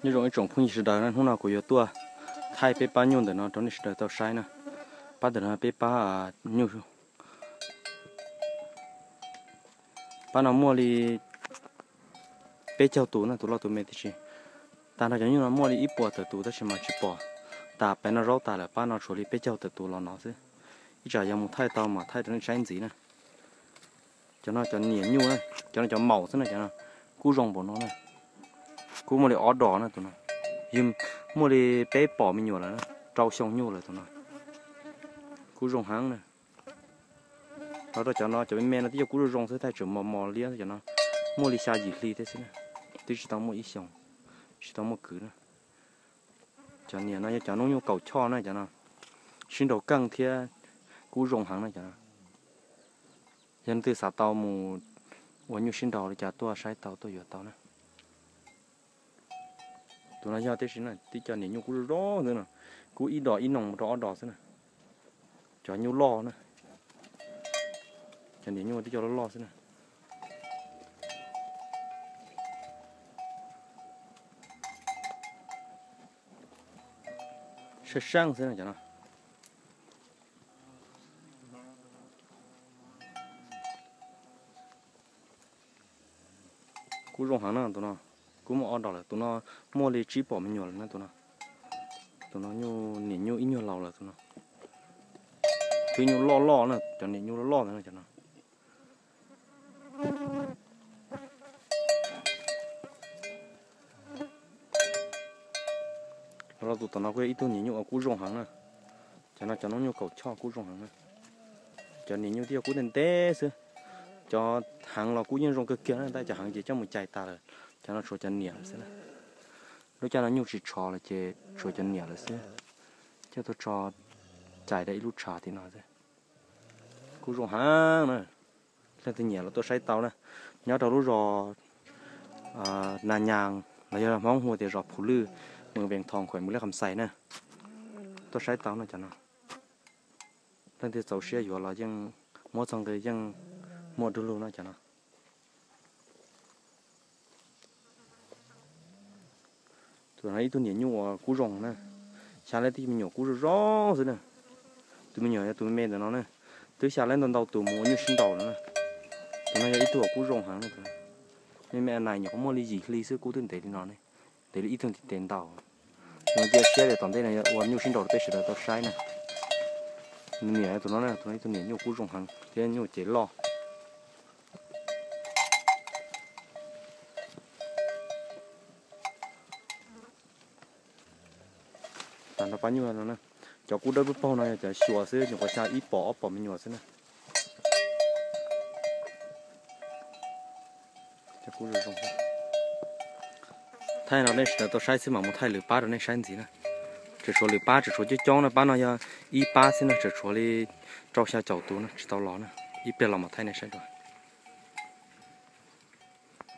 Nyob zoo ib tsoom phooj ywg sawv daws na, hnub no kuv yuav tuaj thaij peb pab nyuj ntawm no rau nej sawv daws tau saib na. Pab ntawm no peb pab nyuj, pab no muaj li peb caug tus na, tus loj tus me tib si. Tag nrho cov nyuj no muaj li ib puas tawm tus tab sis mas tsis pom. Tas pem no zaub tas lawm, pab no tshuav li peb caug tawm tus los no xwb. Ib tsam yog mus thaij tau mas thaij rau nej saib ntxiv na. Cov no cov niam nyuj na, cov no cov maum xwb na, cov no kub zoo npaum no na. Kub muaj li ob dos na tus no, yog muaj li peb pom me nyuam lawm, rau xyoo nyuj lawm tus no. Kub zoo heev na. Los rau cov no cov me me no twb yog kub zoo zoo xwb, tab sis tseem mos mos liab cov no, muaj li xya yim hli thiab xwb na, twb tsis tau muaj ib xyoos, tsis tau muaj kwv na. Cov niam no yog cov noob nyuj kaum choj na, cov no sib nraus keej thiab kub zoo heev na cov no. Yog leej twg xav tau mus ua nyuj sib nraus li cas tuaj saib tau tuaj yuav tau na. Tus no yog tib si na, tib co niam nyuj kub zoo zoo xwb no, kub ib dos ib noog rau ob dos xwb na. Cov nyuj loj na, cov niam nyuj tib co loj loj xwb na. Sab seeb xwb no cov no. Kub zoo heev na tus no, kub muaj ob dos lawm, tus no muaj li tsib pom me nyuam lawm na tus no. Tus no nyuj niam nyuj ib nyuag laus lawm tus no. Twb nyuj loj loj na, cov niam nyuj loj loj na cov no. Los tus tom no kuj yog ib tug niam nyuj uas kub zoo heev na. Cov no cov noob nyuj kaum choj kub zoo heev na. Cov niam nyuj twb yog kub ntev ntev xwb. Cov heev los kub yeej zoo kawg kiag na, tab cov heev ces coj mus cais tas lawm, cov no tshuav cov niam lawm xwb na. Lub caij no nyuj tsis tshov lawm ces tshuav cov niam lawm xwb. Coj tuaj tso cais rau ib lub tshav tim no xwb. Kub zoo heev na. Leej twg nyiam los tuaj saib tau na. Nyob rau lub zos Nas Nyas los yog Hmoob hu tias zos Phu Lwj, moos Vees Thoo, khuem Mus Lej Kham Xais na. Tuaj saib tau no cov no. Leej twg txaus siab yuav los yeej muab txog nqi yeej muaj du lug no cov no. Tus no ib tug niam nyuj uas kub zoo na, xya lab tib me nyuam kub zoo zoo xwb na. Tus me nyuam yog tus me me ntawm no na, twb xya lab ntau ntau tus mus ua nyuj sib nraus no na. Tus no yog ib tug uas kub zoo heev na. Me me a nais nyuam qhuav muaj li yim hli xwb kub twb ntev li no ne, ntev li ib tug ntiv tes ntau. Tus no cia siab tias tom ntej no yuav ua nyuj sib nraus rau peb sawv daws tau saib na. Niam tus no, tus no ib tug niam nyuj kub zoo heev thiab nyuj cev loj. Tag nrho pab nyuj no, cov kub dawb paug paug no yog cov xyuas xwb, nyuam qhuav xya ib pom ob pom me nyuam xwb na. Thaij no nej sawv daws tau saib xwb mam mus thaij lwm pab rau nej saib ntxiv na. Tseem tshuav lwm pab, tseem tshuav coob coob na, pab no yog ib pab xwb na, tseem tshuav li rau xya caum tus na tsis tau los na, ib pliag los mam thaij nej saib dua.